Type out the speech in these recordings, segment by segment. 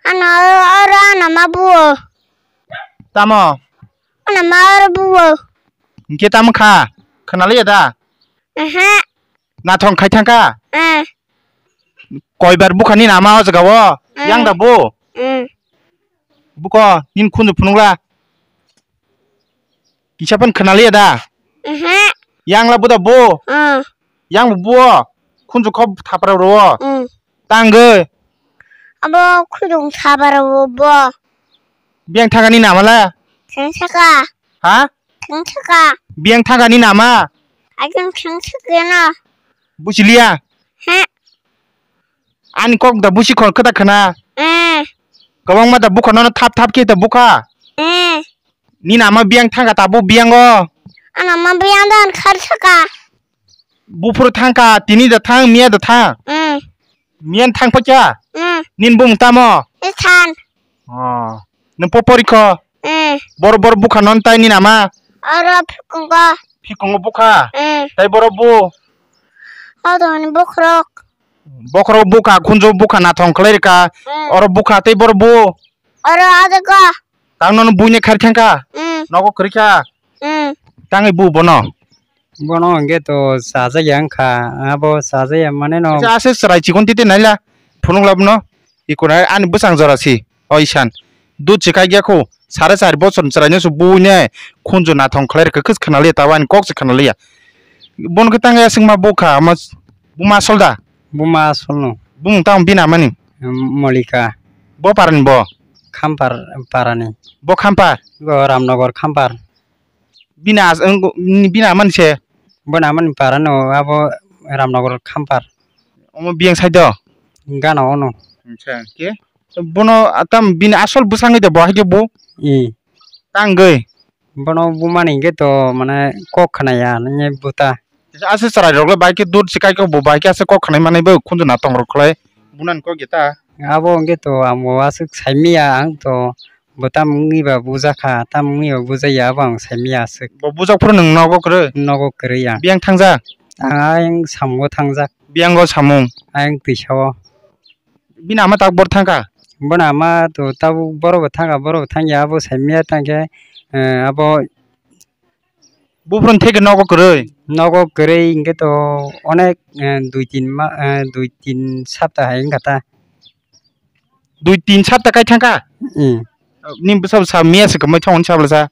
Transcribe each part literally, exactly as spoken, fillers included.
Ano oro ano ma buo. Tamo? Ano ma oro buo. Hingke tamo kha? Khwnaliya da? Aha. Nathong khai thangkha? Eh. Koibar bukha nini ama o jaga o? Eh. Yang da bo? Eh. Buko, nini khunju phunukla. Kisa phano khwnaliya da? Aha. Yang la buda bo? Eh. Yang bo buo? Khunju kho thapra ro. Eh. Tangwi. Abo khujung sabar bo bo. Biyang thangani nama la? Thang saka. Ha? Thang saka. Biyang thangani nama? Ajang thang sakeno. Buchiliya? He. Ani kok da busi khor khata khana. Eh. Kwbangma da bukha nono thap thap khe da bukha. Eh. Ni nama biyang thangka ta bu biyango. Ana ma biyang dan khar saka. Buphuru thangka, tini da thang, miya da thang. Mm. Miyan thang pakya? Mm. Nin bung tamo? Isan. Oh. Nung po porikho? Mm. Bor bor bukha non tai ni nama? Oro phikungo. Phikungo bukha? Mm. Tai boro bu? Odoni bokhorok. Bokhorok bukha, khunju bukha, nathong khlai rika. Mm. Oro bukha, tai boro bu? Oro adega. Tang nono buine khari thangka? Mm. Nogo kwrwi kha? Mm. Tangwi bu bono? Bono hwnkhe to chajakya wngkha, abo chajakya mane no. Kaisa aswk chwrai chikon titi naila, phunuk labno. Ikona ani bwsang jora si, o isan. Dud se kaikya kho, sare char bochor chwraino se buine khunju nathong khlai rwkha, khwch khwnaliya, tabo ani kok se khwnaliya. Bono khe tangwi aswk ma bukha, ama buma asol da? Buma asol no. Bumung tamo bini amani? Molika. Bo parani bo? Khampar parani. Bo Khampar? Bo Ramnagar Khampar. Bini as-, ang-, bini amani se? Boni amani para no, abo Ramnagar Khampar. Omo biyang side o? Gana ono. Acha, ke? Bono atam bini asol bwsangwi de bo hai khe bo? I. Tangwi? Bono bumani hingke to mane kok khnaya nini buta. Aswk chwrai rok le bai khe dud se kai khe bo bai khe aswk kok khnai manai bo khunju nathong rok khlai bunani kok ya ta. Abo hingke to ang bo aswk saimanya ang to. Bo tam wngwi ba bujakha, tam wngwi ba bujaya, abo ang saimanya aswk. Bo bujak phuru nwng nogo kwrwi? Nogo kwrwi ang. Biyang thangjak? Ang ayang samungo thangjak. Biyango samung? Ayang twisao. Bini ama tak bor thangkha? Boni ama to tabuk boro bo thangkha, boro bo thangya, abo saimanya tangkhe, eh, abo Buphuruni theke nogo kwrwi? Nogo kwrwi hingke to onek, eh, dui tin ma-, eh, dui tin sapta hai wngkha ta. Dui tin sapta kai thangkha? Mm. Nini bwsa bwsa miya se kwmai thangoni sabla sa.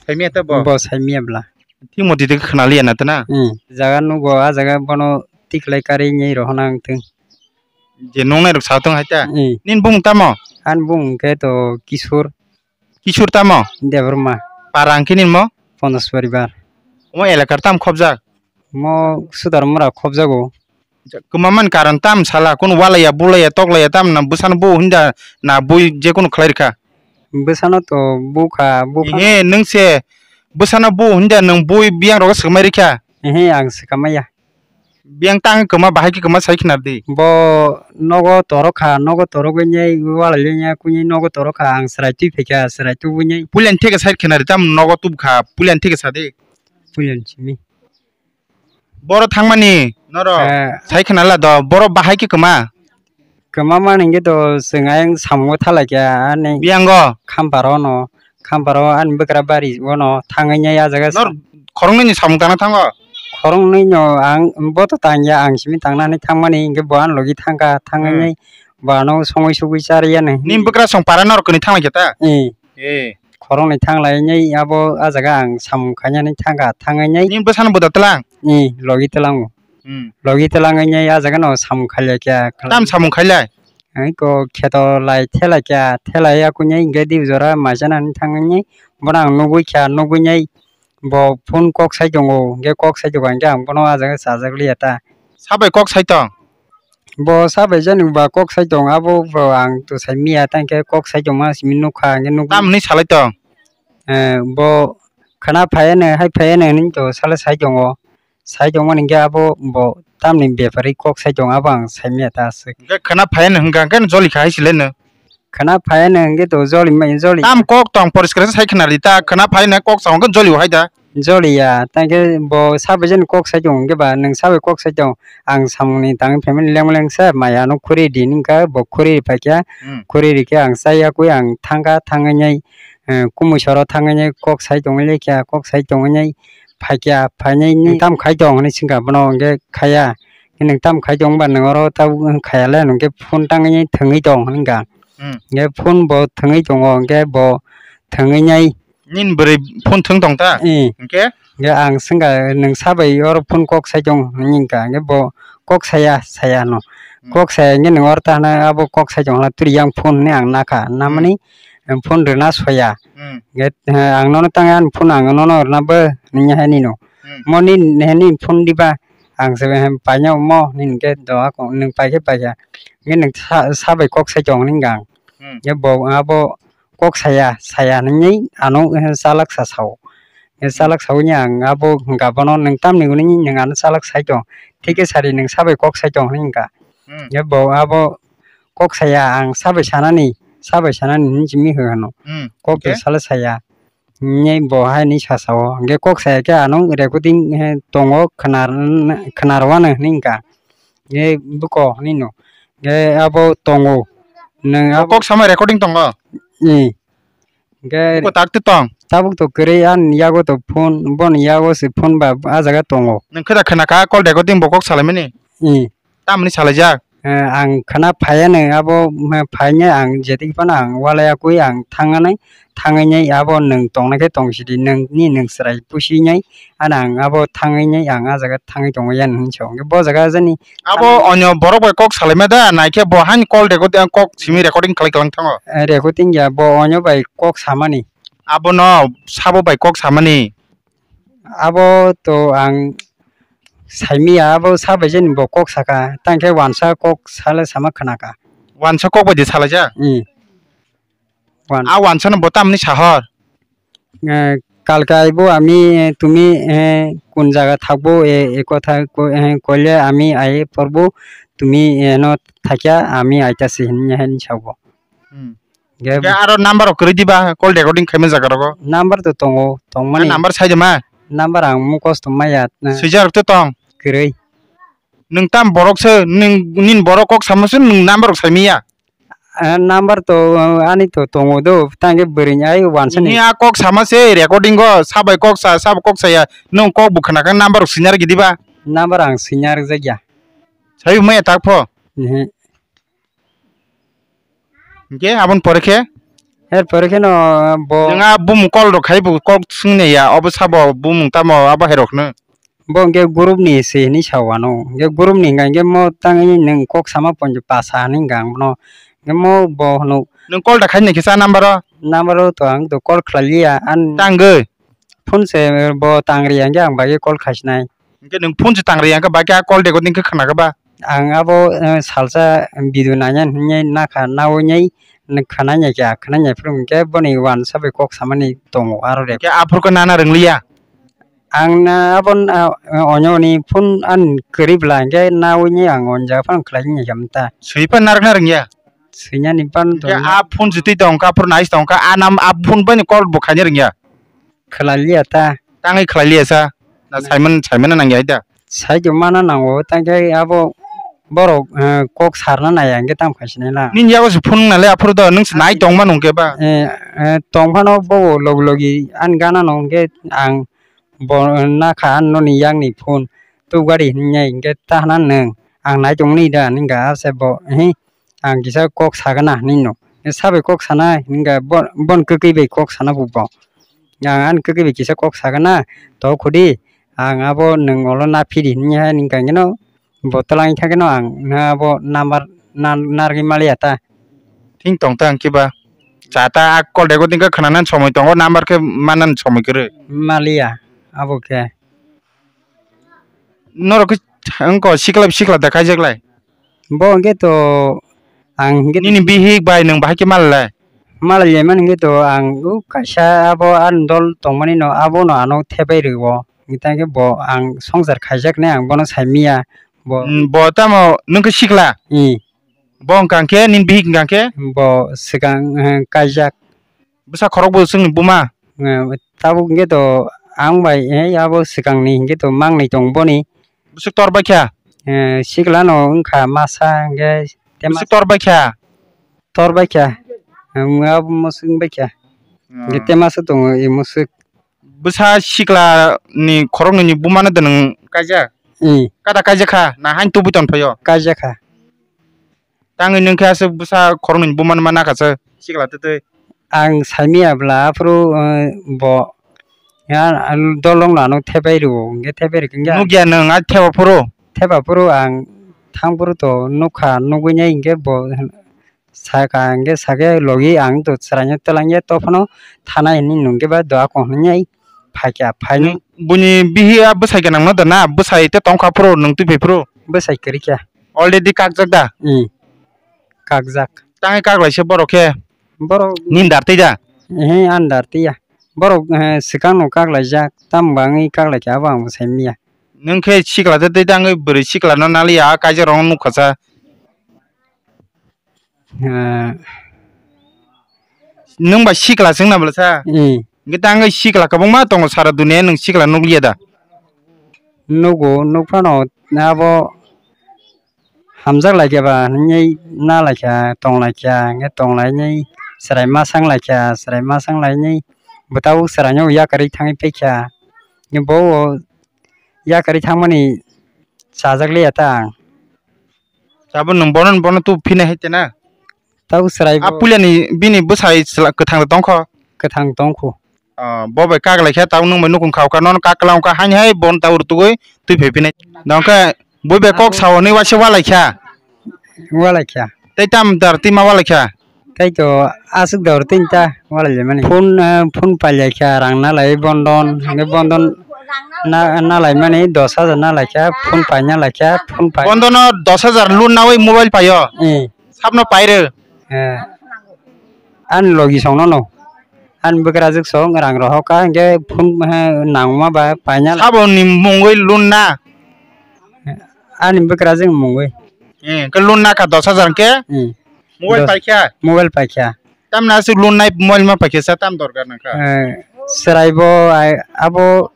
Sai miya ta bo? Bo sai miya bla. Thik moti de khwnaliya na ta na? Mm. Jaga nugo, a jaga bono tiklai karwi nai rohona ang thung. Je nongnai rok sa tong hai ta? Mm. Nini bumung tamo? Ani bumung khe to Kishore. Kishore tamo? Debbarma. Para hwnkhe nini mo? Pondas poribar. Omo elakar tamo khobjak? Omo Sudarmura khobjago. Kwmamani karon tamo sala? Kunu walaiya, bulaiya, toklaiya tamo na bwsano bu hinda na bui je kunu khlai rwkha? Bwsano to bukha, bukha. He, nwng se bwsano bu hinda nwng bui biyang rogo swkmai rwkha? He, ang swkamaiya. Biyang tang kwma bahai khe kwma sai khna di. Bo nogo torok kha, nogo torok wngnai, walai le wngnai, kuni nogo torok kha, ang chwrai twi phaikha, chwrai tubui nai. Puilani theke sai khna di, tamo nogo tub kha, puilani theke sa di. Puilani simi. Boro thangmani norok. Eh. Sai khna la do, boro bahai khe kwma. Kwma mani hwnkhe to chwng ayang samungo thalaikha ani. Biyango? Khamparo no, khamparo ani bwkra bari o no thangwi nai a jaga. Nor khoroknwi ni samung tangna thango? Khoroknwi no ang bo to tangya, ang simi tangna hinwi thangmani hwnkhe bo ani logi thangkha, thangwi Hmm. nai bo ano songwi sugwi chariyani. Nini bwkra song para norok kwnwi thanglaikha ta? Eh. Eh. Khoroknwi thanglai nai abo a jaga ang samung khainani thangkha, thangwi nai. Nini bwsano bwda tlang? Eh, logi tlango. Hmm. Logi twlangwi nai a jaga no samung khailai kha. Tam samung khailai? Ai ko kheto lai thelai kha, thelai ya kunyai hingke di jora maisa nani thangwi nai bono ang nugui kha, nugui nai bo phone kok sai tongo, hingke kok sai tongo hingke ang bono a jaga chajak liya ta. Sabai kok sai tong? Bo sabai jani ba kok sai tong, abo bo ang to sai miya ta hingke kok sai tongma simi nukha hingke nugui. Tam hinwi salai tong? Eh, bo khana phaiya no, hai phaiya no hinwi to sala sai tongo. Sai tongmani hingke abo bo tamni bepari kok sai tong abo ang saimanya ta aswk. Hingke khwna phaiya no hingka hingke joli kha hai se le no. Khwna phaiya no hingke to joli mai joli. Tam kok tong poriskar khe sai khwna rwdi ta, khwna phaiya no kok tong khe joli o hai da. Joliya, tangkhe bo sabai jani kok sai tongo, hwnkhe ba nwng sabai kok sai tongo. Ang samungni tangwi family lengma lengsa maya no khuri di hwnka, bo khuri ri paikha. Hmm. Khuri rikhe ang chaya kwi ang thangkha, thangwi nai, eh, kumui soro thangwi nai kok sai tongwi laikha, kok sai tongwi nai phaikha, phainai nwng tam khai tong hwnwi swngkha bono, hwnkhe khaya. Nwng tam khai tong ba nwng oro tabuk khaya le, hwnkhe phone tangwi nai thwngwi tong hwnka. Hmm. Hwnkhe phone bo thwngwi tongo, hwnkhe bo thwngwi nai. Nini bwrwi phone thwng tong ta? Eh. Hwnkhe? Hwnkhe ang swngkha, "Nwng sabai oro phone kok sai tong?" hwnwi hwnkha. Hwnkhe bo, "Kok saya, saya no." Hmm. Kok saya hwnkhe nwng oro ta hwnwi abo kok sai tong hwnla turi yang phone hwnwi ang nakha. Hmm. Namani, eh, phone rwna soya. Hmm. Hwnkhe, eh, ang nono tang ani phone ang nono rwna bo hwnwi hai nino. Hmm. Mo nini, nini phone diba? Ang se, eh, paina mo nini hwnkhe doa kong, nwng paikhe paikha. Hwnkhe nwng sa-, sabai kok sai tong hwnwi hwnkha ang. Hmm. Hwnkhe bo abo kok saya, saya hwnwi ano, eh, chalak sa sao. Eh, hmm, chalak saui ni ang abo hwnkha bono, "Nwng tamni hwnwi nwng ano chalak sai tong? Thik khe sari nwng sabai kok sai tong," hwnwi hwnkha. Hmm. Hwnkhe bo abo kok saya, ang sabai sanani, sabai sanani hwnwi simi hwnkha no. Hmm. Kok to, okay, sala saya. Hwnwi bo hai hwnwi sa sao. Hwnkhe kok saya khe ano recording, eh, tongo, khwnar-, khwnarwano hwnwi hwnkha. Hwnkhe buko hwnwi no. Hwnkhe abo tongo. Nwng abo kok sama recording tongo? Eh. Hwnkhe buko tak twi tong? Tabuk to kwrwi ani yago to phone, boni yago se phone ba ah jaga tongo. Nwng khe da khwna kha call recording bo kok salaimani? Eh. Tamoni salaijak? Eh, ang khwna phaiya nwng abo, eh, phaina ang jetik phano ang walai yakui ang thangnai, thangwi nai abo nwng tongnai khe tong sidi, nwng ni nwng chwrai pusi nai. Ano ang abo thangwi nai, ang ah jaga thangwi tongwi ya hwnwi sa o. Hwnkhe bo jaga jani abo ang onyo borok bai kok salaima da, naikhe bo haino call record, ang kok simi recording khlai klang thango. Eh, recording ya, bo onyo bai kok samani. Abono sabo bai kok samani. Abo to ang saimiya, abo sabai jani bo kok saka, tangkhe wansa kok sale sama khwnaka. Wansa kok bai de salaijak? Hmm. Wan- A wansa no bo tamni sahor? Eh, kalkai bo ami, eh, tumi, eh, kun jaga thakbo, eh, e kotha ko-, eh, koile ami aye porbo, tumi, eh, no thakya, ami aitasi hinwi, hinwi sabo. Hmm. Ge- Ge aro number rok kwrwi diba, call recording khaima jaga rogo? Number to tongo, tongmani. A number sai de ma? Number ang mukhos tong maya. Swijak rok to tong? Kwrwi. Nwng tam borok se, nwng, nini borok kok sama se, nwng number rok sai maya? Ah, number to, ah, ani to tongo do, tangke bwrwini ai wansa ni. Ni a kok sama se recording go, sabai kok sa, sabo kok saya, nwng kok bo khna khe number rok swinar gidi ba? Number ang swinar jakya. Sai maya tak pho? Ehe. Hingke aboni pore khe? Er pore khe no bo. Nwng a bumung call rok khai bo kok swngna ya, obo sabo bumung tamo abo hai rok no? Bo hingke group ni se hinui sa o ano. Hingke group ni hingka hingke mo tangwi nwng kok sama ponjo pasa hinui hingka ang bono. Hingke mo bo hwnwi. Nwng call da khai nai khe sa number o? Number o to ang to call khlai liya. An tangwi? Phone se bo tang riya hingke ang bai khe call khai sinai. Hingke nwng phone se tang riya hingke bai khe a call recording khe khna khe ba? Ang abo, eh, salsa video naina hinui nakha, naui nai khna ya khe, khna ya phuru hingke boni wansa bai kok samani tongo aro re. Hingke aphuru khe nana rwng liya? Ang na abo na, eh, onyo ni phone an kwrwi bwla hingke naui nai ang o jaga phano khlai ya khe mta. Swi pan narwk na rwng ya? Swinani pan to. Hingke a phone se twi tong kha, aphuru nai se tong kha, a nam, a phone bai ni call bo khaina rwng ya? Khlai liya ta. Tangwi khlai liya sa? Na Simon, Simon nang ya da? Sai to mana nango, tangkhe abo borok, eh, kok sarna naya, hingke tamo khai sinai lang. Nini yago se phone nale aphuru do, nwng se nai tong mano hingke ba? Eh, eh, tong phano bo logi logi an gana no hingke ang bo nakha an noni yang ni phone. Tu gari hinye hingke tahna nwng ang nai tong ni da, hingke ase bo, eh, ang kisa kok sagana hinui no. Sabai kok sana hingka bo-, bon kwkwi bai kok sana bo bo. Ang ani kwkwi bai kisa kok sagana, to khudi, ang abo nwng olo na phiri hinwi hai hingka hingke no, bo twlang thangke no ang na abo number na-, narwgwi maliya ta. Thing tong ta ang kiba. Cha ta a call recording khe khwnanan somoi tongo, number khe manan somoi kwrwi. Maliya, abo khe. Norok khe wngkha sikla, sikla da kaijaklai? Bo hwnkhe to ang hwnkhe nini bihik bai nwng bahai khe malai? Malai lai mani hwnkhe to ang o kaisa abo ani dol tongmani no abono ano thepai rwo. Hwnkhe bo ang swngchar khaijaknai ang bono sai miya. Bo, hmm, bo tamo nwng khe sikla? Hmm. Bo wngkha khe nini bihik wngkha khe? Bo swkang, eh, kaijak. Bwsa khorokbo chwngni buma? Eh, tabuk hwnkhe to Ang bai, eh, abo swkangni hinkhe to mangnwi tong boni. Bwswk tor bai kha? Eh, sikla no wngkha masa hinkhe te Bwswk mas- tor bai kha? Tor bai kha. Ang abo musuk bai kha. Hmm. Hinkhe te masa tongo e musuk. Bwsa sikla ni khoroknwi ni buma no da nwng kaijak? Hmm. Kada kaijak kha? Na hain tubui ton phaio? Kaijak kha. Tangwi nwng khe aswk bwsa khoroknwi buma numa nakha se sikla twtwi. Ang saimaya bwla aphuru, eh, bo ya dolong lano thepai rwo, hinkhe thepai rwkhe hinkhe ang Nukya nwng a theba phuru? Theba phuru ang thang phuru to nukha, nugwi nai hinkhe bo saka hinkhe sakhe logi ang to chwraino twlangya tophano thana hinwi nungkhe ba doa kong hinwi phaikha, phainwi. Nwng buini bihi a bwsai gwnangno da na? Bwsai tei tongkha phuru nwng twiphai phuru? Bwsai kwrwikha. Already kakjak da? Hmm. Kakjak. Tangwi kaklaisa borok khe? Borok Nini dar twi da? Ehe, ani dar twi ya. Borok, eh, swkang no kaklaijak, tamo bangwi kaklaikha abo ang bo sai manya. Nwng khe sikla twi tangwi bwrwi sikla no naliya, a kaijak rok no nukha sa. Eh. Nwng bai sikla se wngna bwla sa? Eh. Hwnkhe tangwi sikla kwbangma tongo sara dunia, nwng sikla nukliya da? Nugo, nukphano abo hamjak laikha ba hinwi na laikha, tong laikha, hwnkhe tong lainai chwrai ma sang laikha, chwrai ma sang lainai bo tabuk chwraino yakarwi thangwi paikha. Bo yakarwi thangmani chajak liya ta ang. Abo nwng bono, bono tu phina hai tena? Tabuk chwrai A bo puilani bini bwsai chwla-, kwthang tongkho? Kwthang tongkho. Ah, bo bai kak lai khe, tabuk nwng bai nukhung khao kha, nono kak kwlang kha, haini hai bon ta ur tugui twi phai phinai. Nokhe bui bai kok Abo sao hwnwi waisa walai kha. Walai kha. Tei tam dar twi ma walai kha. Tei to aswk dor twi ta walai le mani. Phone, eh, phone pai lai kha, rang na lai bondon, hwnkhe bondon na, na lai mani dos hajar na lai kha, phone pai na lai kha, phone pai. Bondono dos hajar loan nawi mobile paio. Eh. Sabno pairw. Eh. Ani logi songno no. Ani bwkrajwk song rang rohor kha, hwnkhe phone, eh, nangma ba paina. Saboni mungwi loan na? Ani bwkrajwk mungwi. Eh, hwnkhe loan nakha dos hajar hwnkhe? Hmm. Mobile Dos-, paikha? Mobile paikha. Tamni aswk loan nai mobile ma paikha sa tam dorkar nangkha? Eh, chwrai bo ai, abo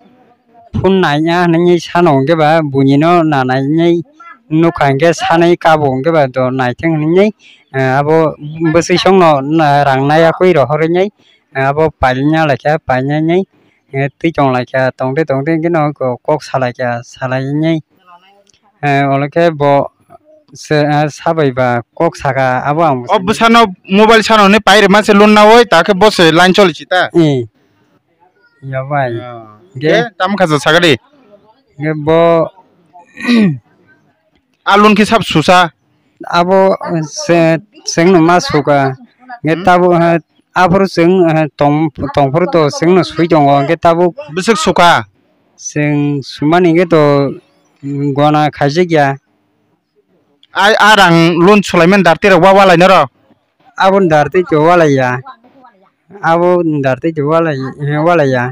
phone naina hwnwi sano hwnkhe ba buini no nanai nai nukha hwnkhe sanai kabo hwnkhe ba do naithang hwnwi, eh, abo bwswi songno na rang nayakwi rohorwi nai, eh, abo paina laikha, painani, eh, twi tong laikha, tongde tongde hwnkhe no ko-, kok salaikha, salainai, eh, olokhe bo se, eh, sabai ba kok saka abo ang O bwsano mobile sano hwnwi pairwma se loan nawi, ta khe bo se line choli si ta? Eh. Ya bai. Ah. Ge? Ge, tamo kha sa sakadi? Ge bo A loan khe sab susa? Abo se, chwngno ma suka. Ge Hmm? Tabo, eh, aphuru chwng, eh, tong, tongphuru to chwngno sui tongo. Ge tabuk Bwswk suka? Chwng sumani ge to, mm, gona khaijak ya. A, a rang loan sulaimani darti rok wa walai noro? Aboni darti to walai ya. Abo darti to walai, eh, walai ya.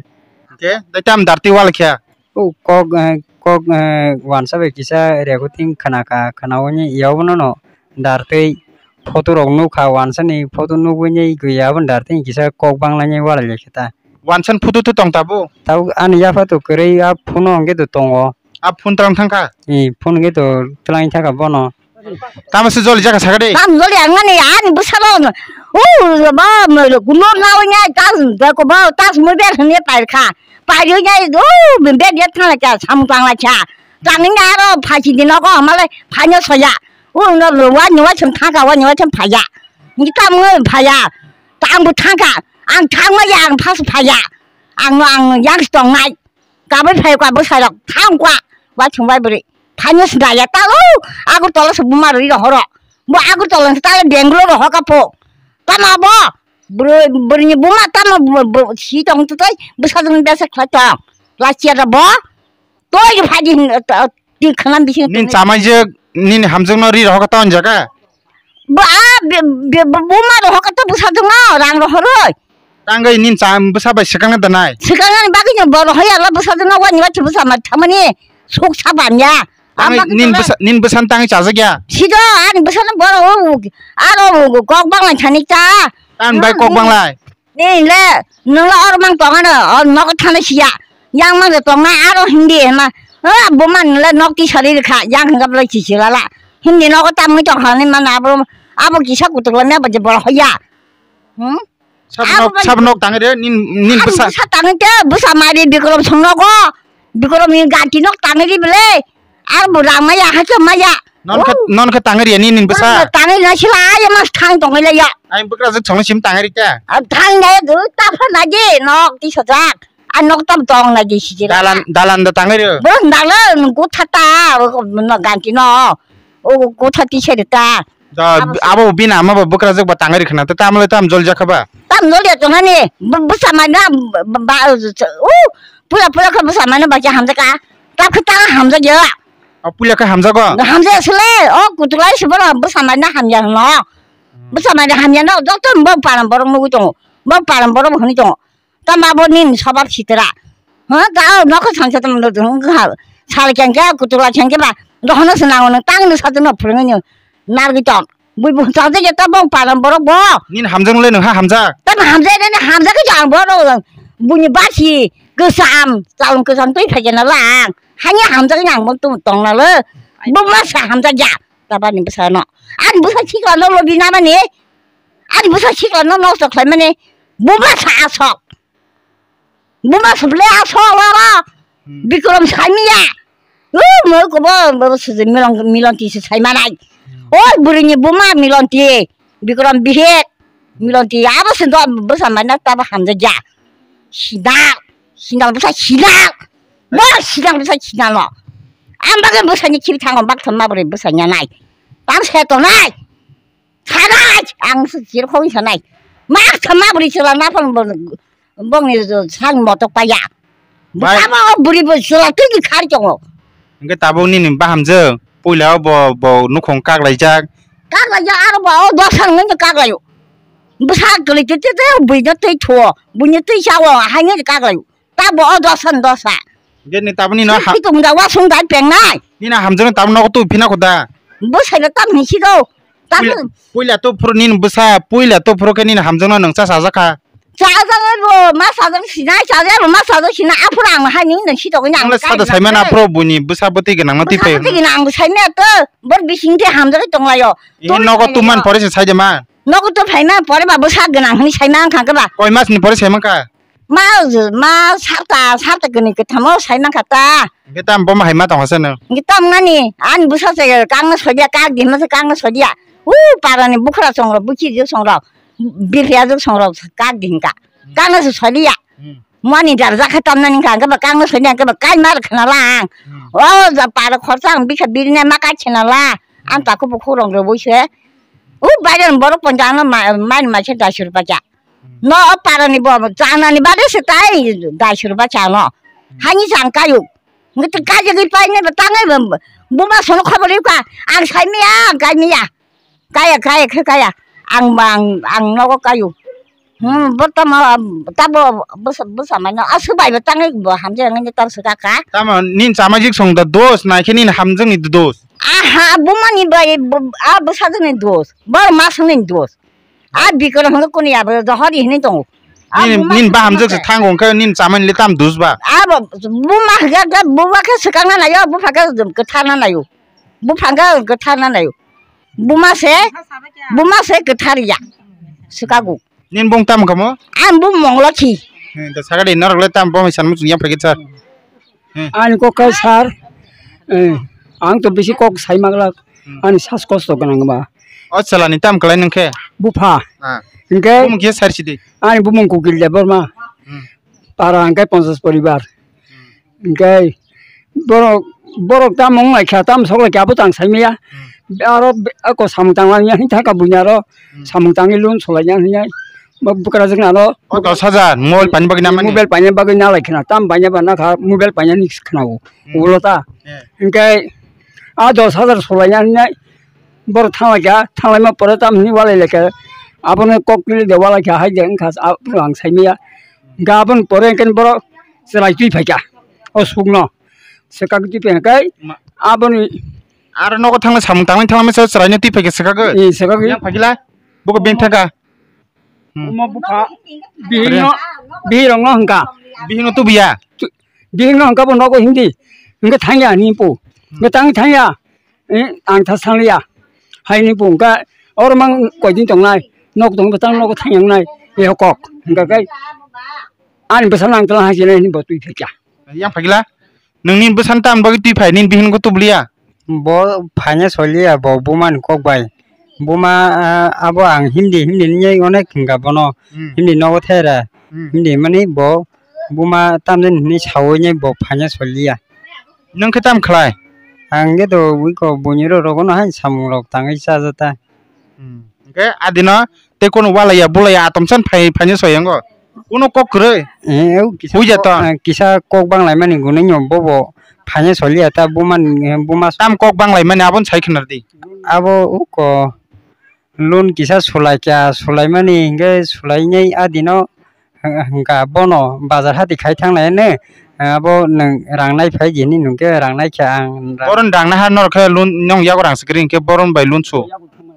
Hwnkhe tei tam darti walai kha? O kok, eh, kok, eh, wansa bai kisa recording khna kha, khna oni yaobono no darti photo rok nukha, wansani photo nugwi nai gwi aboni darti kisa kok banglainai walai lai khe ta. Wansani photo to tong tabuk? Tabuk ani yapha to kwrwi a phone o hwnkhe to tongo. A phone twlang thang kha? Ee, phone hwnkhe to twlang thang kha bono. Tamo se joli jaka sakha de? Tam joli ang ani, ani bwsalo. U, ba, mo, kuno nawi nya, tas, ba, ko, ba, tas mo ber hwnwi pair kha. Pairwi nya, u, ber ya thang la cha, sam tang la cha. Tang nya aro phachi dino ko, male phaino soya. U, no, lo, wa, ni wa, chum thang kha, wa, ni wa, chum phaya. Ni kam ngo phaya. Tang bu thang kha. Ang thang ma ya, ang phas phaya. Ang no, ang yang tong nai. Kabai phai kwa bwsai rok thang kwa, wa thung bai bwrwi. Phaino swnda ya talo, Agartala se buma rwi rohoro. Bo Agartala se talo Bangalore rohor ka pho. Tamo bo, bwrwi, bwrwini buma tamo bo, bo, si tong twtwi, bwsajwkni besa khlai tong. Lachia da bo, toi phai di, to, ti khana bisi Nini tongwi. Chamaijwk, nini hamjwkno ri rohor ka tong jaga? Bo a, be, be, bo, buma rohor ka to bwsajwkno rang rohorwi. Tangwi nin cha bwsa bai swkangna danai? Swkangna bagwi no bo rohor ya la bwsajwkno wani wati bwsa ma thamani suk sa bam ya. Tangwi Abagwi nin tole bwsa, nin bwsa tangwi chajak ya? Sido ani bwsano bo ro aro kok banglai thani cha. Tang bai kok banglai? Ni le, nung la or mang tong ano, or nogo thana siya. Yang mang de tong na aro Hindi ma. Ha, bo man le nok ti sari kha, yang hingap le chichi lala. Hindi nok ta mui tong khani man abo, abo kisa kutuk le me ba je bol hoya. Hmm? Sab nok, sab nok tangri, nin, nin bwsa. Bwsa tangri te, bwsa mari Bikrom song nogo. Bikrom ni ganti nok tangri bele. Ar bo rang maya, ha chum maya. Non khe, non khe tangri ya, nin, nin bwsa. Tangri na sila, ya mas thang tong le ya. Ai bwkra jek song sim tangri ta. Thang na du, ta pha na je, nok ti sajak. A nok tam tong na je sijira. Dalan, dalan da tangri. Bo dalan, kutha ta, no ganti no. O kutha ti seri ta. Da, abo bini ama bo bwkrajwk ba tangwi rwkha na, tamo le tamo jol jakha ba? Tam jol ya tongnani, bwsa mai na, ba, u, pula pula khe bwsa mai na ba khe hamjak ka, ta khe ta hamjak ya. O pula khe hamjago? Hamjak sile, o kutulai se bono bwsa mai na hamya no. Bwsa mai na hamya no, joto bo param borok nugwi tongo, bo param borok hwnwi tongo. Tamo bo nini sobab sitra. Ha, ta o nokho sangsa tamo do hwnkha. Sal kengke, kutula kengke ba. Dohono se nango nang tang ni satu no phwrwngni nargwi tong. Bui bo chajak ya ta bong param borok bo. Nini hamjak le nang ha hamjak. Tamo hamjak ni hamjak ke jang borok. Buini basi kesam, chalung kesam twi phai na lang. Hani hamjak ni ang bo tum tong na le. Bo ma sa hamjak ya. Tabani bwsano. Ani bwsa sikla no lobi namani. Ani bwsa sikla no nosto khlaimani. Buma sa asok. Buma suble asok loro. Hmm. Bikrom saimiya. U mo ko bo bo suje milon milon ti se saimanai. Hmm. O burini buma milon ti. Bikrom bihek. Milon ti abo se do bwsa mana tabo hamjakya. Sida. Sida bwsa sida. Bo sida bwsa sida lo. Ang bagwi bwsani khibi thango bak thumma bwrwi bwsa nyanai. Tam se tongnai. Sanai ang se chirkhoi sanai. Mak thumma bwrwi chwla naphang bongni sang motok paya. Bai. Tamo bwrwi bo chwla twi khar tongo. Hingke tabuk nini bahamjwk puila o bo bo nukhung kaklaijak. Kaklaijak aro bo o dosa nungni kaklaio. Bwsa kwlwi twi twi twi buino twi thuo. Buino twi chao haino kaklaio. Ta bo o dosa ni dosa. Ge ni tabuni no ha. Hitung da wasung dai pengnai. Ni na hamjano tabuni no tu phina koda. Bo sai na tam hinsi do. Ta puila to phuru ni bwsa puila to phuru ke ni hamjano nang cha sajak kha. Cha ja bo ma sajak sinai cha ja bo ma sajak sinai aphuru ang hai ni nang si to nang. Ang le sada sai mana phuru buni bwsa bwtwi gwnang no twi phai. Bwtwi gwnang ang sai me to bor bising te hamjak tong layo. Ini nogo tu man pore se sai de ma. Nogo to phai ma pore ba bwsa gwnang hini sai ma ang kha ba. Koi mas ni pore sai ma kha. Ma, ma, sarta, sarta kini kithamo sai mankha ta. Hingke tam bo ma hai ma tong hase no? Hingke tam nani, ani bwsa se kang no sodia, kak di ma se kang no sodia. U, para ni bukhra songrok, bukhi je songrok, bipya je songrok, kak di hingka. Kang no se sodia. Hmm. Mani dar jakha tam nani hingka, hingke ba kang no sodia, hingke ba kai mar khna lang. Hmm. O, ja para khorsa ang bikha birne ma kai khna la. Ang taku bukhurong ro bui se. U, bairan borok ponjang no ma, mai ma se daisu rupa kya. No, o parani bo chanani bade se tai daisu rupa chano. Hani chang kayu. Ngi te kaje gi pai ne ba tangai ba. Buma sono khobor yuka. Ang sai miya, kai miya. Kaya, kaya, khe kaya. Ang bang, ang nogo kayu. Hmm, bo tamo, tabo, bwsa, bwsa mano. Asu bai ba tangai bo hamje ngi tar su kaka. Tamo nin chamajik song da dos, nai khe nin hamjeng ni dos. Aha, buma ni bai, bu-, a bwsa ni dos. Bor mas ni dos. A bikoro hwnwi kuni abo johor hinwi tongo. A nin, buma nin bahamjak se thango hwnkhe nin chamani le tam dus ba? Abo buma hwnkhe, buma khe swkang na nayo, bupha khe kwthar na nayo. Bupha khe kwthar na nayo. Buma se, buma se kwthar ya. Swkago. Nin bung tam kamo? Ang bung Monglothi. He, da sagadi norok le tam bo mai sanmu chungya phai khe sir. Hmm. Ani kok khe sir, eh, ang to bisi kok sai maglak, hmm, ani sas kosto gwnang ba. O chwla ni tam kwlai nung khe? Bupha. Ah. Hingke bumung khe sir sidi? Ani bumung Kukil Debbarma. Hmm. Para hingke ponchas poribar. Hmm. Hingke borok, borok tam wng lai kha, tam sok lai kha, abo tang sai maya. Hmm. Aro be-, ako samung tang lai ya, hing thaka bunya ro, hmm, samung tangwi loan solai ya, hing ya. Bo bwkrajwk nano. O dos hajar mobile paina bagwi nangmani? Mobile paina bagwi nalai khna, tam paina ba nakha, mobile paina ni khna o. Hmm. Ulo ta. Eh. Hingke a dos hajar solai ya hinai, borok thanglai kha, thanglai ma pore tam hini walai lai kha, abono kok tili de walai kha, hai de wngkha, abono ang sai maya. Hingke aboni pore hingke borok chwrai twi phai kha, o sukno. Swkak twi phai kha, ma- aboni. Aro nogo thangna samung tangwi thangma se chwraino twi phai kha swkagwi? Ee, swkagwi. Yang phai khe la? Buko beng thangkha? Hmm. Omo bupha bihikno, bihirokno hwnkha. Bihikno tubuya? Tu-, Bihik no hwnkha bo nogo Hindi. Hwnkhe thangya ni po. Hwnkhe tang thangya. Eh, ang tha sangliya. Hai ni po hwnkha oro mang koi din tongnai. Nok tong tang nogo thangya wngnai. Eh, kok. Hwnkha kai. Ani bwsa nang tla hai sinai ni bo twi thakya. Yang phagila. Nungni bwsani tamni bagwi twi phai, nini bihikno tubli ya? Bo phaina soli ya, bo bumani kok bai. Buma, ah, abo ang Hindi, Hindi ni onek hwnkha bono. Hmm. Hindi nogo thera. Hmm. Hindi mani bo buma tamjani hinwi sawi nai bo phaina soli ya. Nwng khe tam khlai? Ang khe to wiko buini rok rogono hai samung rok tangwi cha jata. Hmm. Hwnkhe adino tei kono walaiya, bulaiya, atomsan phai, phaina soyango. Kono kok kwrwi? Eh, eu kisa Huya kok, to? Eh, kisa kok banglaimani gunui nyo bobo phaina soliya ta bumani, eh, buma. Tam kok banglaimani aboni sai khna di. Abo uko loan kisa sulaikha, sulaimani hwnkhe sulainai adino hwnkha bono bazar hati khai thanglai hwno, abo nwng rang nai phai di hinwi nwng khe rang nai kha ang. Boron rang nai ha norok khe loan nong yago rang swkri hinkhe boron bai loan su.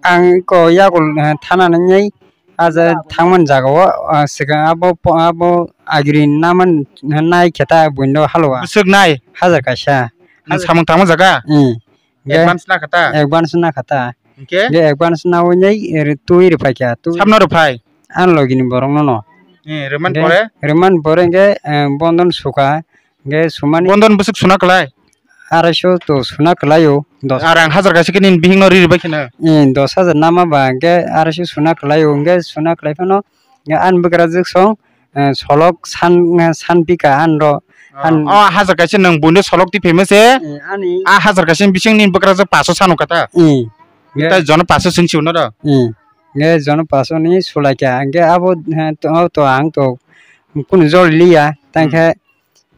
Ang ko yago, eh, thana nai aja thangmani jaga o, ah, swkang abo po-, abo agri naman nai khe ta buino halo a. Bwswk nai? Hajar kaisa. Nwng samung tangma jaga? Hmm. Hwnkhe advance na kha ta? Advance na kha ta. Hwnkhe? Hwnkhe advance nawi nai ri-, twi rwphai kha. Twi Sabno rwphai? Ani logi ni borok no no. Eh, rwmani Hwnkhe pore? Rwmani pore hwnkhe, eh, bondon sukha. Hwnkhe sumani Bondon bwswk suna kwlai? Araiso to suna kwlai o. Dos. Ar ang hajar kaisa khe nini bihik no riri bai kheno. Eh, dos hajar nama ba hwnkhe araiso suna kwlai o. Hwnkhe suna kwlai phano hwnkhe ani bwkrajwk song eh, solok san, eh, san pika an ro, an Oh, hajar kaisa nwng buino solok twi phaima se? Eh, ani Ah, hajar kaisa bising ni bwkrajwk paso sano kata. Eh, Nta nge, jono paso sin siwno ro? Eh, nge jono paso ni sulaikha, nge abo, eh, to, to ang to kunu jol liya, Hmm. tangkhe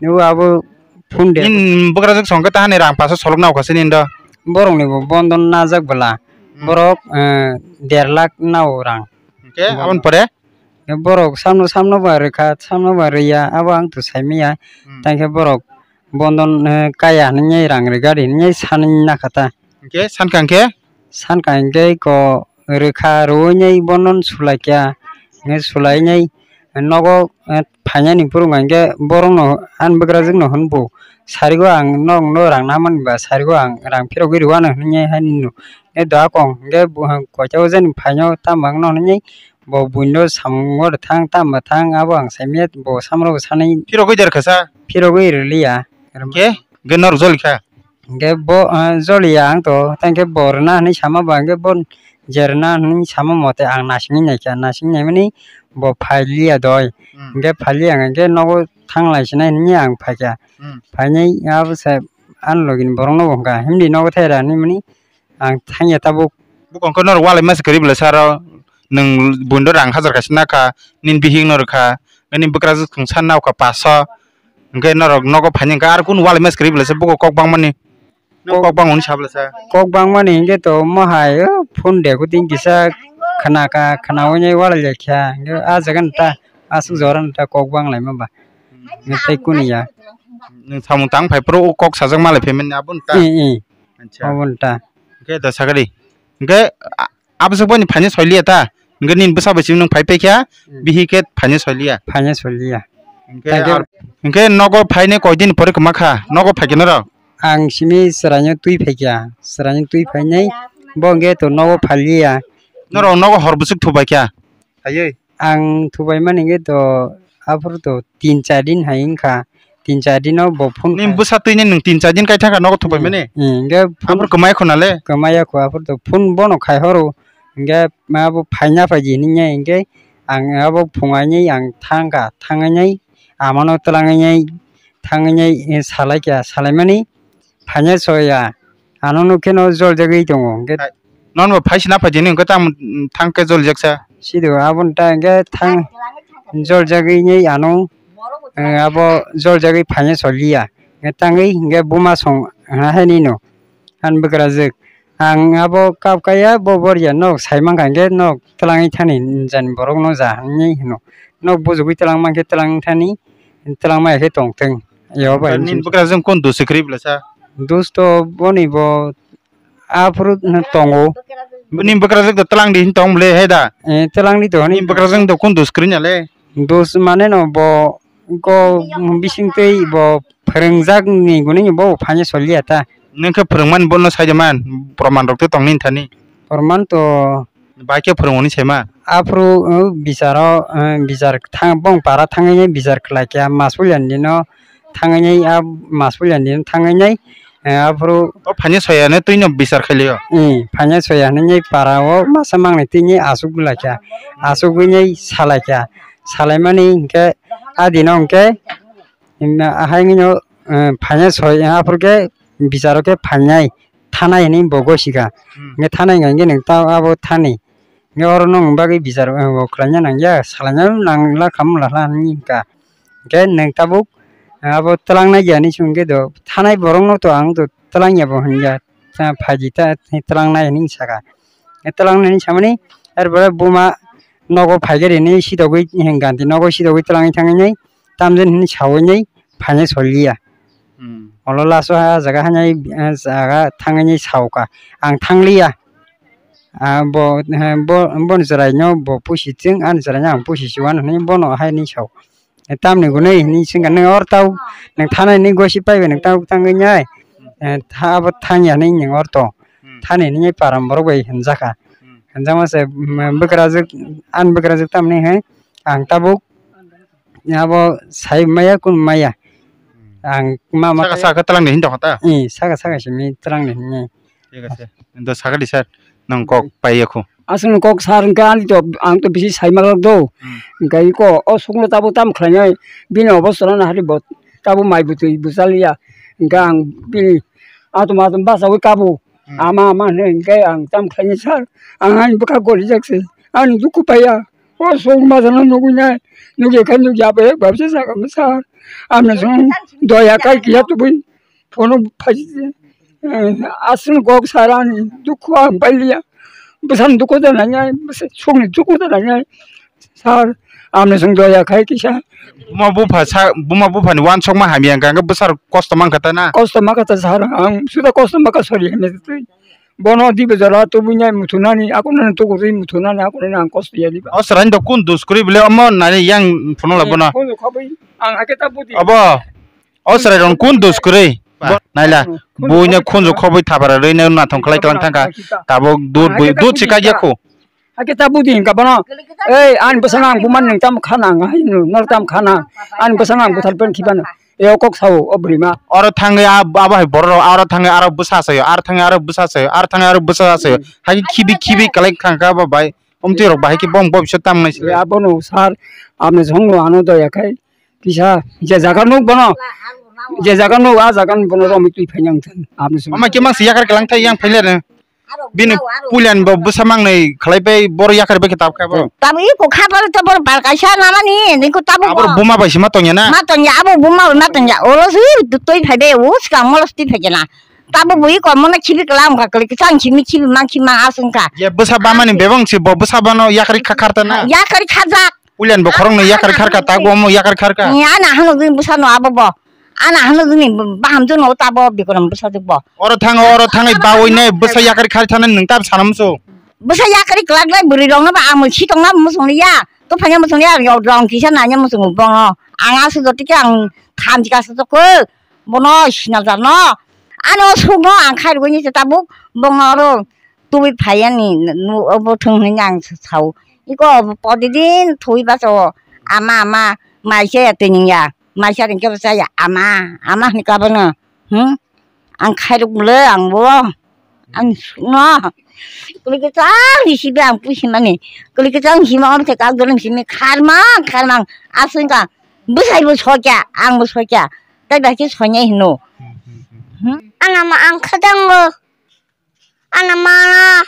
nugo abo phone de. Nin bwkrajwk songkhe tahani rang paso solok nao kha sini ndo? Borok ni bo bondon najak bwla, Hmm. borok, eh, der lakh nao rang. Hwnkhe Bondon. Aboni pore? Borok samno samno ba rwkha, samno ba rwya, abo ang to saimanya. Hmm. Tangkhe borok bondon, eh, kaya hinwi rang rwgari hinwi sanwi nakha ta. Hwnkhe sankha hwnkhe? Sankha hwnkhe ko rwkha, rwinai bondon sulaikha, hwnkhe sulainai nogo, eh, phainani phuru hwnkhe borokno ani bwkrajwkno hwnbu, sarigo ang nokno rang namani ba sarigo ang rang phirogwi rwano hinwi haino. Hwnkhe doa kong hwnkhe bo, koito jani phaino tamo ang nokni Bo buino samung oro thang, tamo thang, abo ang saimanya, bo samro bo sanai. Phirogwi der kha sa? Phirogwi rwliya. Hwnkhe? Hwnkhe norok joli kha? Hwnkhe bo, ah, joliya ang to, tei hwnkhe bo rwna hinwi sama ba, hwnkhe bo je rwna hinwi sama mote ang nasingwi naikha, nasingwi naimani bo phailiya doi. Hmm. Hwnkhe phailiya ang hwnkhe nogo thanglai sinai hinwi ang phaikha. Hmm. Phainai abo se ani logini borokno bo hwnkha, himdi nogo thai rani mani. Ang thangya tabuk. Bukong khe norok walai masa kwrwi bwlai saro, nwng buino rang hajar kaisa nakha, nini bihik no rwkha, nini bwkrajwk thwngsa naokha paso, hwnkhe norok nogo phaini hwnkhe ar kunu walai masa kwrwi bwlai sa buko kok bangmani. Nwng Kok kok bangmani sa bwlai sa. Kok bangmani hwnkhe to mohai, o, phone de kuting kisa khna kha, khnaui walai lai kha, hwnkhe ah jaga nta, aswk jora nta kok bang lai ma ba. Hwnkhe tei kunu ya. Nwng samung tang phai phuru o kok sajak malai phaimani abo nta. Eh, eh. Acha. Abo nta. Hwnkhe da sakari. Hwnkhe a-, abosok boni phaini soiliya ta. Hwnkhe nini bwsa bai simi nwng phai paikha, Hmm. bihik khe phaini soiliya. Phaini soiliya. Hwnkhe Thank you. ar-, hwnkhe nogo phaini koi din pore kwma kha? Nogo phaikhe norok? Ang simi chwraino twi phaikha. Chwraino twi phainai bo hwnkhe to nogo phailiya. Norok nogo hor bwswk thubaikha? Phaiwi? Ang thubai mani hwnkhe to aphuru to tin char din hai wngkha, tin char dino bo phone Nini khai- bwsa twini nwng tin char din kai thangkha nogo thubai Hmm, mani? hmm, hwnkhe phone Aphuru kwmai khuna le? Kwmai ya kho, aphuru to phone bono khai horo, hwnkhe ma bo phaina phaidi hinwi hwnkhe ang abo phungainai ang thangkha, thangainai amano twlangainai thangainai, eh, salaikha, salaimani phaina soya, ano nukhe no joljagwi tongo, hwnkhe Hai. Nono bo phai sina phai dini hwnkhe tamo thang khe joli jak sa. Sido aboni ta hwnkhe thang jol jagwi nai ano, eh, abo jol jagwi phaina soliya. Hwnkhe tangwi hwnkhe buma song hwna hai nino. Ani bwkrajwk. Ang abo kap kaiya bo boriya nok sai mankha hwnkhe nok twlangwi thani jani borok no ja hinwi hino. Nok bujugwi twlang mankhe twlang thani twlang maya khe tongthwng. Yo bai Nini bwkrajwk kung dos se kwrwi bwla sa? Dos to boni bo Aphuru tongo. Bini bwkrajwk da twlang di hin tong bwle he da. Eh, twlang di to hani. Bini bwkrajwk da kun dos kwrwi na le. Dos mane no bo ko bising tei bo Phwrwngjak ni gwnwi bo phaina soliya ta. Nwng khe phwrwngmani bono sai de man, proman rok tei tong nini thani. Proman to. Bai khe phwrwng hwnwi sai ma. Aphuru, uh, bicharo, uh, bichar thang, bong para thangwi nai bichar khlai kha, mas puilani dino thangwi nai, a mas puilani dino thangwi nai, uh, aphuru. O phaina soya no twi no bichar khai lio. Eh, phaina soya hwnwi nai para o masa mangnai twi nai asuk lai kha, asuk wi nai salai kha, salai mani hinkhe a dino hinkhe, ahai no, uh, phaina soya aphuru khe bicharo khe phainai. Thanai hinwi bo gosi kha. Hmm. Hwnkhe thanai hwnkha hwnkhe nwng ta abo thani. Hwnkhe oro nwng bagwi bichar, eh, bo khlaina nangya, salaina nangla khamla hla hinwi hwnkha. Hwnkhe nwng tabuk, eh, abo twlangnai ya hinwi swngkhe do, thanai borokno to ang to twlangya bo hwnya. Ta phaidi ta twlangnai hinwi saka. Eh, twlangnai hinwi samani, er pore buma nogo phaikhe rini sidogwi, eh, ganti nogo sidogwi twlangwi thangwi nai, tamjani hinwi sawi nai, phaina soliya. Hmm. Olo last o ha jaga hwnwi, ah, jaga thangwi sao kha. Ang thangliya. Ah, bo, eh, bo, boni chwraino bo pusi chwng, ani chwraino ang pusi chuan hwnwi bono haino sao. Eh, tamni gwnwi hwnwi swngkha, "Nwng or tau, nwng thanai ni gosi paibai, nwng tau tangwi nai." Eh, tha-, abo thangya hwnwi nwng or tong. Hmm. Thani hwnwi param borok bai hwnjakha. Hmm. Hwnjakma se, mm, bwkrajwk, ani bwkrajwk tamni hwnwi ang tabuk abo sai maya kun maya. Hmm. Ang ma ma saka saka twlang de hin tong ta? Eh, saka saka simi twlang de hin. Thik ase. Ento saka di sir, nang kok pai ya khu. Aswk kok sir hwnkhe ani to, ang to bisi sai ma lok do. Hmm. Hwnkhe iko o sukno tabo tam khlainai, bini obostha no hari bo tabo mai bwtwi bwchaliya. Hwnkhe ang bini atom atom bachawi kabo. Hmm. Ama ama hwnwi hwnkhe ang tam khlainai sir. Ang ani bwkha gorijak se. Ani dukhu paiya. O song masano nugwi nai, nugwi khe nugya bo ek babse saka mo sir. Amne song doya kai kiya tubui phono phaji. Aswk kok sir ani dukhu ang pailiya. Bwsani dukhu da nai nai, bwsa songni dukhu da nai nai. Sir, amne song doya khai kisa. Buma bupha sa, buma buphani wansokma hamya hwnkha hwnkhe bwsarok kosto mankha ta na? Kosto mankha ta sir, ang suda kosto mankha sori hwnwi twi. Bono dibe jora tubui nai muthunani, akonani tugurwi muthunani, akonani ang kosto ya diba. O chwraini do kun dus kwrwi bele omo nani yang phuno la bono. Kun khobwi ang ake ta budi. Abo, o chwrai rong kun dus kwrwi. Naila, buino khunju khobwi thapara rwi nai nathong khlai klang thangkha. Tabuk dud bui, dud si kaiya khu. Hakhe ta budi hwnka bono. Ei, ani bwsano ang bumani nwng tamo khana ang hai no, nor tamo khana. Ani bwsano ang bwthar pen khibano. E o kok sao, o bwrwima. Oro thangwi a, abo hai borok rok, aro thangwi aro bwsa sayo, aro thangwi aro bwsa sayo, aro thangwi aro bwsa sayo. Hakhe khibi khibi kwlai khangkha abo bai. Omtwi rok bahai khe bom bom se tam nai se. Abono sir, amne songno ano doya khai. Kisa, je jaga nuk bono. Je jaga nuk, a jaga ni bono romwi twi phai nang thang. Amne song. Ama khe mangsi yakar kwlang thai yang phai le. Bini puilani bo bwsa mangnwi khlai bai boro yakar bai khe tab kha bo. Tamo iko kha baro to boro bal kaisa namani, niko tamo abo bo. Buma bai sima tongya na? Ma tongya, abo buma bai ma tongya. Olo su twi phai de, o swkang molo twi phai na. Tamo bo iko mono khibi klam kha kli, kisang khimi khibi mang khimang asung kha. Ye bwsa bamani bebang si bo bwsa bano yakari kha kharta na? Yakari khajak. Puilani bo khoroknwi yakar kharkha, tak bo omo yakar kharkha. Ni ana hano gwi bwsano abo bo. Ana hano gwi baham jono ta bo bikram bwsa jwk bo. Oro thang, oro thangwi bawi ne bwsa yakar khar thana nwng tab sanam so. Bwsa yakar kwlak lai bwrwi rok no ba amul si tong na musung ya. To phanya musung ya rong kisa nanya musung bongo. Ang asu jotike ang khamjika sa joko. Bono sinajar no. Ano sugno ang khairugwi ni se tabuk bongo oro. Tubui phai ani nu obo thung hwnwi ang sao. Iko obo prodidin thui baso ama ama maisa ya twining ya. Maisa ringke bwsa ya ama ama hwnwi kabono. Hmm? Ang khairok bwle ang bo. Ang sukno. Kuli kwchang hisibe ang pusimani. Kuli kwchang hima om theka dolong simi kharmang kharmang aswngka. Bwsai bo sokya ang bo sokya. Tai bai khe sonya hino. Hmm? Ana ma ang khadango. Ana mana.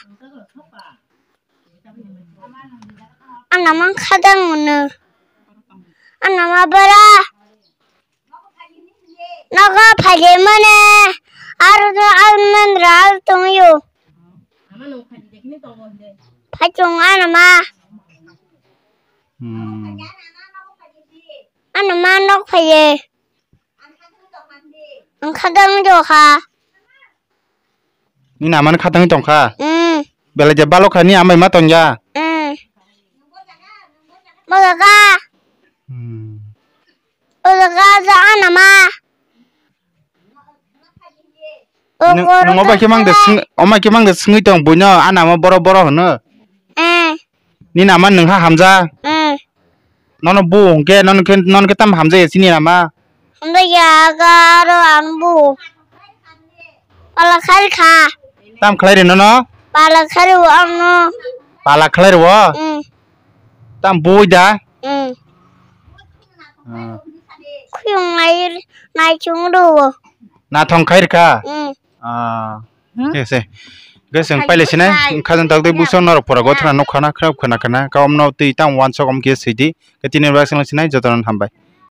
Ana man khadang mano. Ana ma bara. Nogo phaile mane. Aru do aru mandra aru tongyo. Phai tong ana ma. Hmm. Ana ma nok phaile. Ang khadang jokha. Nini amani khatangwi tongkha? Mm. Belai je balokha ni amai ma tongya? Mm. Bojaka. Hmm. Bojaka ja anama. Nwng obai khe mang de swng-, omai khe mang de swngwi tong buino, a namo boro boro hwno. Eh. Nini ama nwng ha hamjak. Eh. Nono bu hwnkhe, nono khe, nono khe tam hamjak ya chini ama. Hamjak ya aga aro ang bu. Pala khari kha. Tam khlai re nono? Pala khari o ang no. Pala khlai re o? Mm. Tam bui da? Mm. Ah. Khuyung nai, nai chung ro. Na thong khai re kha? Mm. Ah. Hmm? Yes, eh. Guys, ang paile sinai, khajang tak dei buso norok pora gothra nuk khana, khrap khana khana, kaom no twi tam wansok om khe sidi. Ke tini rak sing sinai, jotono hambai.